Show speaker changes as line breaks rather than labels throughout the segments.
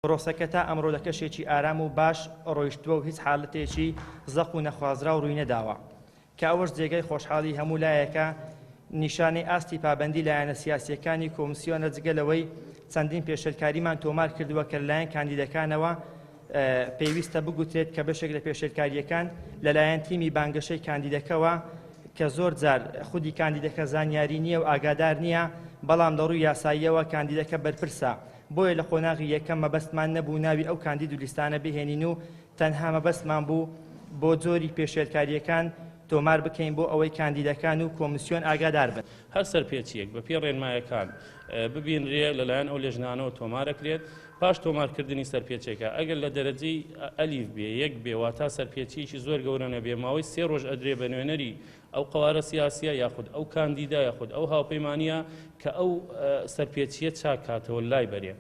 پرۆسەکە تا ئەمڕۆ لە کەشێکی ئارام و باش ڕۆیشتووە و هیچ حالەتێکی زەق و نەخوازراو ڕووینەداوە کە ئەوەش جێگای خۆشحاڵی هەموو لایەکە نیشانەی ئاستی پابەندی لایەنە سیاسییەکانی کۆمسیۆنە جگە لەوەی چەندین پێشێلکاریمان تۆمار کردووە کە لەلایەن کاندیدەکانەوە پێویستە بگوترێت کە بەشێک لە پێشێلکارییەکان لەلایەن تیمی بانگەشەی کاندیدەکەوە کە زۆر جار خودی کاندیدەکە زانیاری نییە و ئاگادار نییە بەڵام لە ڕووی یاساییەوە کاندیدەکە بەرپرسە بۆیە لە قۆناغی یەکەم مەبەستمان نەبوو ناوی ئەو کاندید و لیستانە بهێنین و تەنها مەبەستمان بوو بۆ جۆری پێشێلکارییەکان تۆمار بکەین بۆ ئەوەی کاندیدەکان و کۆمسیۆن ئاگادار بن.
هەر سەرپێچییەک بەپێی ڕێنمایەکان ببینرێ لەلایەن ئەو لێژنانەوە تۆمار ئەکرێت، پاش تۆمارکردنی سەرپێچێکە ئەگەر لە دەرەجەی ئەلیف بێ یەک بێ واتا سەرپێچییەکی زۆر گەورە نەبێ ماوەی سێ ڕۆژ ئەدرێ بە نوێنەری ئەو قەوارە سیاسیە یاخود ئەو کاندیدا یاخود ئەو هاوپەیمانیە کە ئەو سەرپێچیە چاک کاتەوە لای بەرێ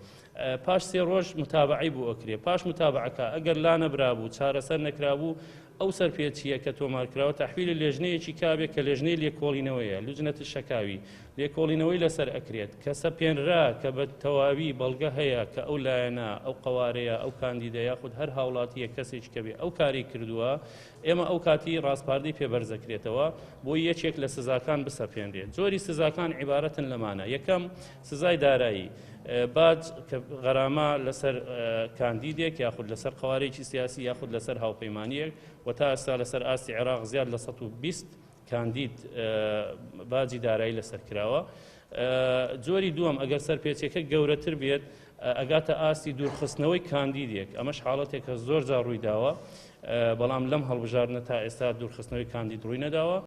پاش سێ ڕۆژ متابعەی بۆ ئەکرێ پاش متابعەکە ئەگەر لا نەبرابوو چارەسەر نەکرابوو ئەو سەرپێچیە کە تۆمار کراوە تەحویلی لێژنەیەکی کابێ کە لێژنەی لێکۆڵینەوەیە لجنة الشکاوی لێکۆڵینەوەی لەسەر ئەکرێت کە سەپێنرا کە بە تەواوی بەڵگە هەیە کە ئەو لایەنە ئەو قەوارەیە ئەو کاندیدە یاخود هەر هاوڵاتیە کەسێکی کە بێ ئەو کاری کردووە ئێمە ئەو کاتی ڕاسپاردەی پێ بەرزەکرێتەوە بۆی یەکێک لە سزاکان بسەپێنرێت. جۆری سزاکان عیبارەتن لەمانە، یەکەم، سزای دارایی، باج کە غەرامە لەسەر کاندیدێک یاخود لەسەر قەوارەیەکی سیاسی یاخود لەسەر هاوپەیمانییەک و تا ئێستا لەسەر ئاستی عێراق زیاد لە 120 کاندید باجی دارایی لەسەر کراوە. جۆری دووەم، ئەگەر سەرپێچیەکە گەورەتر بێت ئەگاتە ئاستی دوورخستنەوەی کاندیدێک، ئەمەش حاڵەتێکە زۆر جار ڕوویداوە، بەڵام لەم هەڵبژاردنە تا ئێستا دوورخستنەوەی کاندید ڕووی نەداوە.